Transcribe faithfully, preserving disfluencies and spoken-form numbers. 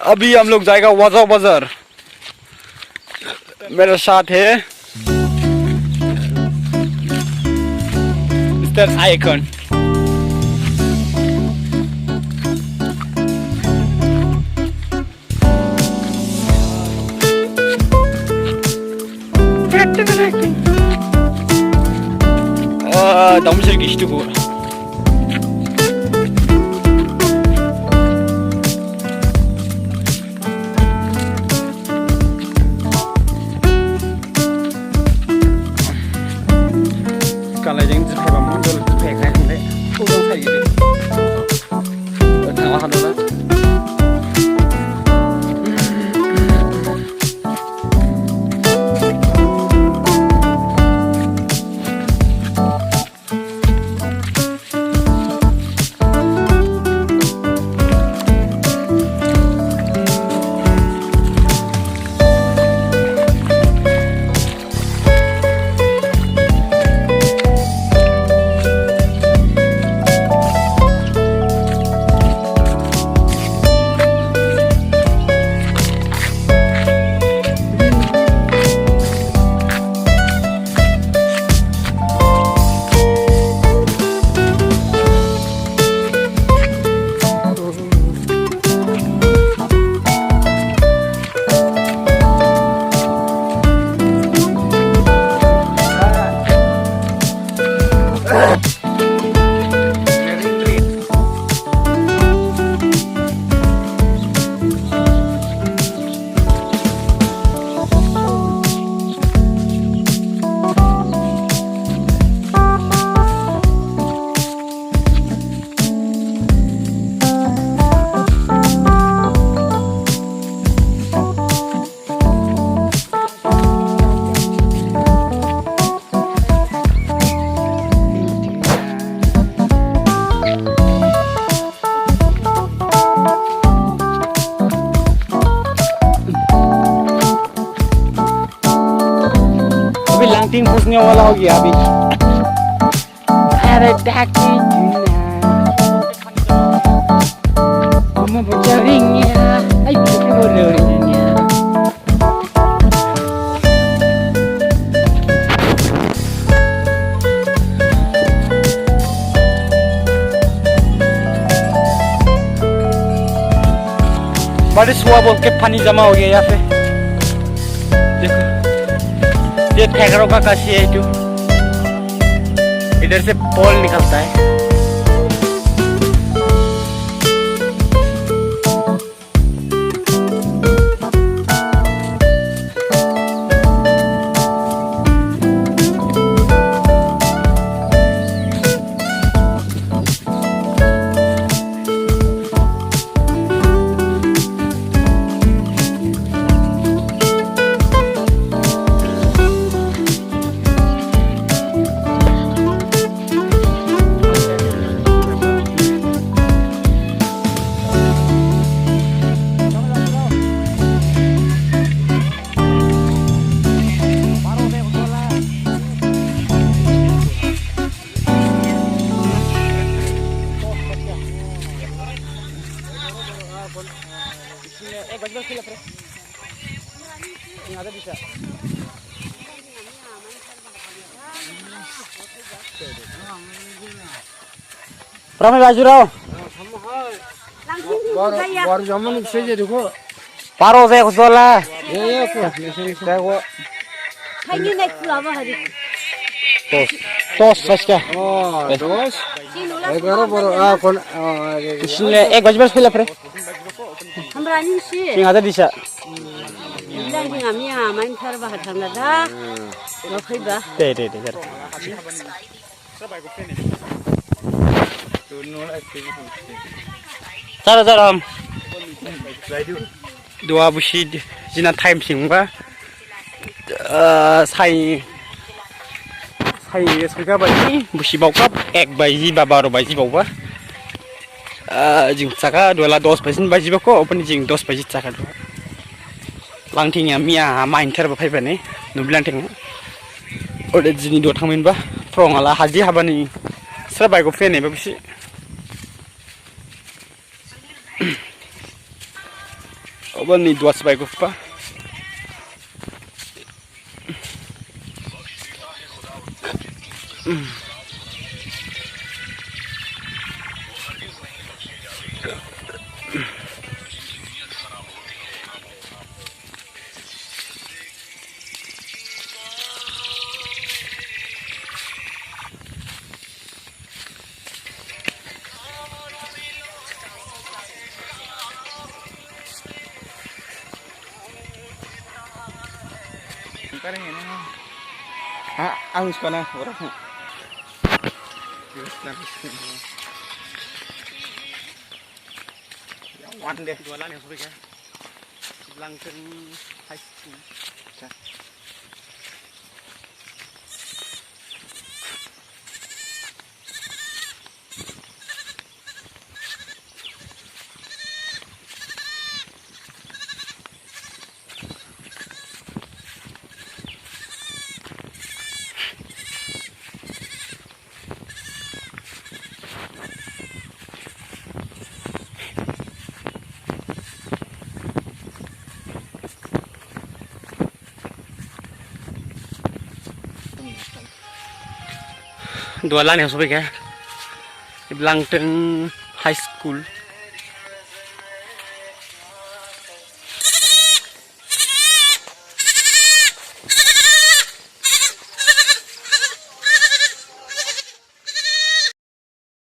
अभी हम लोग जाएगा वाजा बाजार। मेरे साथ है mister icon. Ah, da muss ich nicht durch. Kalai jeng jiphai ba mundul jiphai khai le. Udang khai gede. Thawa hanu la. अभी लंगटिंग पूछने वाला हो गया अभी। अरे डाकी जुना। Kuma bocaringnya. Ayo, kuma bocaringnya. बारिश हुआ बोल के पानी जमा हो गया यहाँ पे। देखो, ये ठेकरों का काशी है जो इधर से पोल निकलता है। Pramai baju rao. Baru, baru zaman saya jadi kok. Paro saya kusola. Ya, ya, kok. Saya kok. Hanya naik pulau apa hari? Tos, tos saja. Oh, tos. Baru, baru, ah, kon, oh, ya, ya. Sini, eh, gua juga pilih, pre. Hamrani si. Sing ada di sa. Bilang sing ami ha, main sar bah thang da. Lo khai ba. Te, te, te, te. Sara, sara. Dua busi jina time sing ba. Ah, sai, sai soika baji, busi baokap, ek baji, ba baro baji baoba. Ah, jing saka, duhala dos baji, baji bako, open jing dos baji saka duha. Langting ya, miya, main ther ba phaiba ne, nubi langting. Ode jini duha thangminba, phrong ala haji habani, sera baikho phene ba bisi. Oba ni duha sbai gupha. Ha, ang suka na, orang. Yang one deh. Duha lang yang sobaiya. Langting High School. Duha lang yang sobaiya. Langting High School.